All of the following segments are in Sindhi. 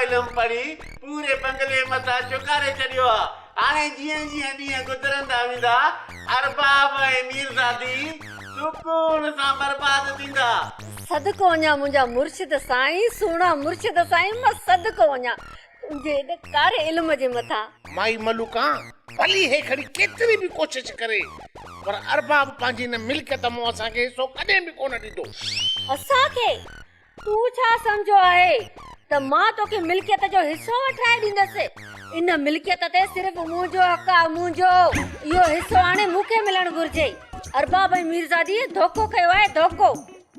علم پڙهي پوري بنگلي مٿان چڪاري ڇڏيو آ. هاڻي جيئن جيئن ڏينهن گذرندا ويندا، ارباب ۽ ميرزادي سڪون سان برباد ٿيندا. صدقو وڃان منهنجا مرشد سائين، سهڻا مرشد سائين، مان صدقو وڃان تنهنجي ايڏ ڪاري علم جي مٿان. مائي ملوڪان ڀلي هي کڻي ڪيتري به ڪوشش ڪري پر ارباب پنهنجي ان ملڪيت مان اسان کي حصو ڪڏهن به ڪونه ڏيندو. اسان کي؟ تون ڇا سمجهيو آهي ته مان توکي ملڪيت جو حصو وٺرائي ڏيندس؟ ان ملڪيت تي صرف منهنجو حق آهي، منهنجو. اهو حصو هاڻي مون کي ملڻ گهرجي. ارباب ۽ ميرزاديء ڌوڪو ڪيو آهي، ڌوڪو.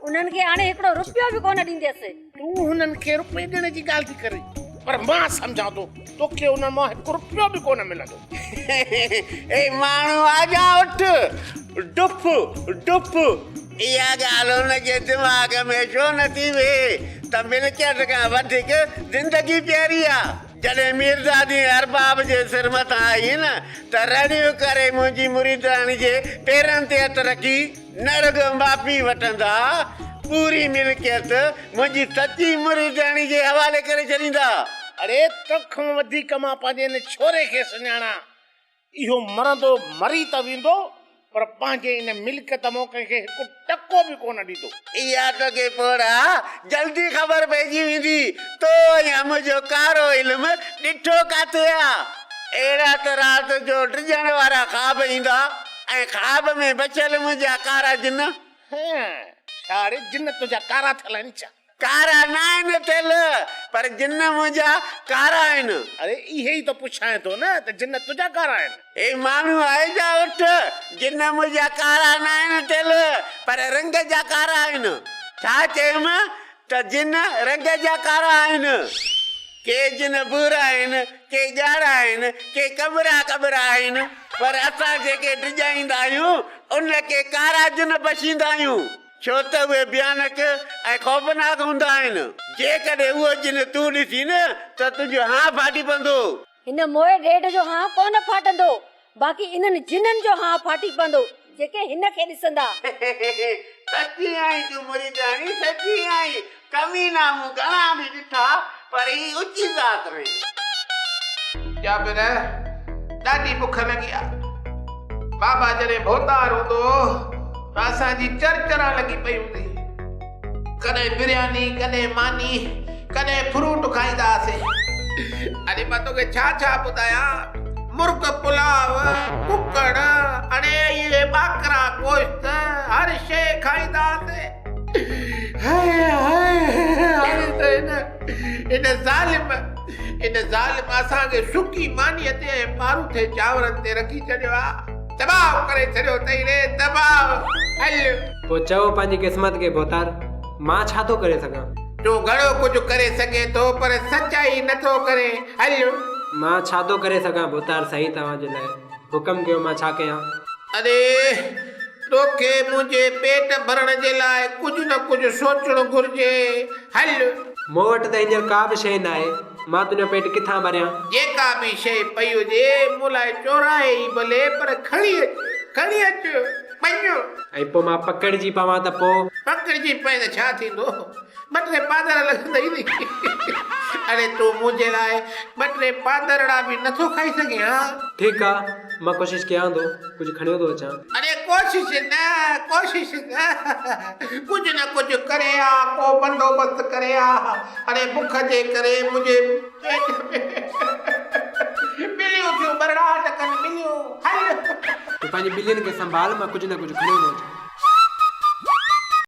انهن کي هاڻي هڪڙو رپيو به ڪونه ڏينديس. تون هنن کي رپئي ڏيڻ جي ڳالهه ٿي ڪرين، پر مان سمجهان ٿو توکي انهن مان هڪ رپيو به ڪونه ملندو. اي ماڻهو آجا اٺ، ڊپ، ڊپ. اها ڳالهه هن جي دماغ ۾ ڇو نه ٿي ويهي ته ملڪيت کان وڌيڪ زندگي پياري آ. جڏهن ميرزادي ارباب جي سر مٿان آئي نه ته رڙيون ڪري منهنجي مريداڻي جي پيرن تي هٿ رکي نه رڳو معافي وٺندا، پوري ملڪيت منهنجي سچي مريداڻي جي حوالي ڪري ڇڏيندا. اڙي توکان وڌيڪ مان پنهنجي ان ڇوري کي سڃاڻان. اهو مرندو مري ته ويندو پر پنهنجي ان ملڪيت مان ڪنهن کي هڪ ٽڪو به ڪونه ڏيندو. اها توکي پوڙها جلدي خبر پئجي ويندي. تو اڃا منهنجو ڪارو علم ڏٺو ڪاٿي آ. اهڙا ته رات جو ڊڄڻ وارا خواب ايندا ۽ خواب ۾ بچيل منهنجا ڪارا جن. هين، ڇا ڙي جن تنهنجا ڪارا ٿيل آهن ڇا؟ ڪارا ناهن ٿيل، پر جن منهنجا ڪارا آهن. اڙي اهي ئي ته پڇانء ٿو نه ته جن تنهنجا ڪارا آهن. هي ماڻهو آهي جا اٺ، جن منهنجا ڪارا ناهن ٿيل، پر رنگ جا ڪارا آهن. ڇا چيم ته جن رنگ جا ڪارا آهن. ڪي جن ڀورا آهن، ڪي ڳاڙها آهن، ڪي ڪٻرا ڪٻرا آهن، پر اسان جيڪي ڊڄائيندا آهيون، ان کي ڪارا جن بخشيندا آهيون. ڇو ته اهي ڀيانڪ ۽ خوفناڪ هوندا آهن. جيڪڏهن اهو جن تون ڏسين ته تنهنجو هانء ڦاٽي پوندو. هن موئي ڏيڍ جو هانء ڪونه ڦاٽندو، باقي انهن جنن جو هانء ڦاٽي پوندو، جيڪي هن کي ڏسندا. سچي آهين تون مريداڻي، سچي آهين. ڪمينا مون گهڻا به ڏٺا، پر هي اچي ذات آهين. جابر، ڏاڍي بک لڳي آ. بابا جڏهن ڀوتار هوندو هو ته اسان جي چرچران لڳي پئي هوندي هئي. ڪڏهن برياني، ڪڏهن ماني، ڪڏهن فروٽ کائيندا هئاسين. اڙي مان توکي ڇا ڇا ٻڌايان، مرغ پلاء، ڪڪڙ، اڙي اهي ٻاڪرا گوشت، هر شيء کائيندا هئاسين. هاء هاء هاڻي ته هن هن ظالم هن ظالم اسان کي سڪي مانيء تي ۽ پاروٿي چانورن تي رکي ڇڏيو آ. تباهه ڪري ڇڏيو اٿئي ري تباهه. هل. پوء چئو پنهنجي قسمت کي ڀوتار، مان ڇا ٿو ڪري سگهان؟ تون گهڻو ڪجهه ڪري سگهين ٿو پر سچائي نه ٿو ڪرين. هل. مان ڇا ٿو ڪري سگهان ڀوتار سائين توهان جي لاء؟ حڪم ڪيو مان ڇا ڪيان؟ اري! توکي منهنجي پيٽ ڀرڻ جي لاء ڪجهه نه ڪجهه سوچڻ گهرجي. هل. مون وٽ ته هينئر ڪا به شيء ناهي، مان تنهنجو پيٽ ڪٿان ڀريان؟ جيڪا به شيء پئي هجي، مون لاء چورائي ئي ڀلي، پر کڻي اچ، کڻي اچ، وڃ. ۽ پوء مان پڪڙجي پوان ته پوء؟ پڪڙجي پئين ته ڇا ٿيندو؟ ٻه ٽي پادر لڳندئي ني. اڙي تون منهنجي لاء ٻه ٽي پادرڙا به نٿو کائي سگهين ها؟ ٺيڪ آ، مان ڪوشش ڪيان ٿو، ڪجهه کڻيو ٿو اچان. اڙي ڪوشش نه، ڪوشش نه، ڪجهه نه ڪجهه ڪري آ، ڪو بندوبست ڪري آ. اڙي بک جي ڪري منهنجي پيٽ ۾ ٻليون ٿيون ٻرڙاٽ ڪن، ٻليون. هل. تون پنهنجي ٻلين کي سنڀال، مان ڪجهه نه ڪجهه کڻيو ٿو اچان.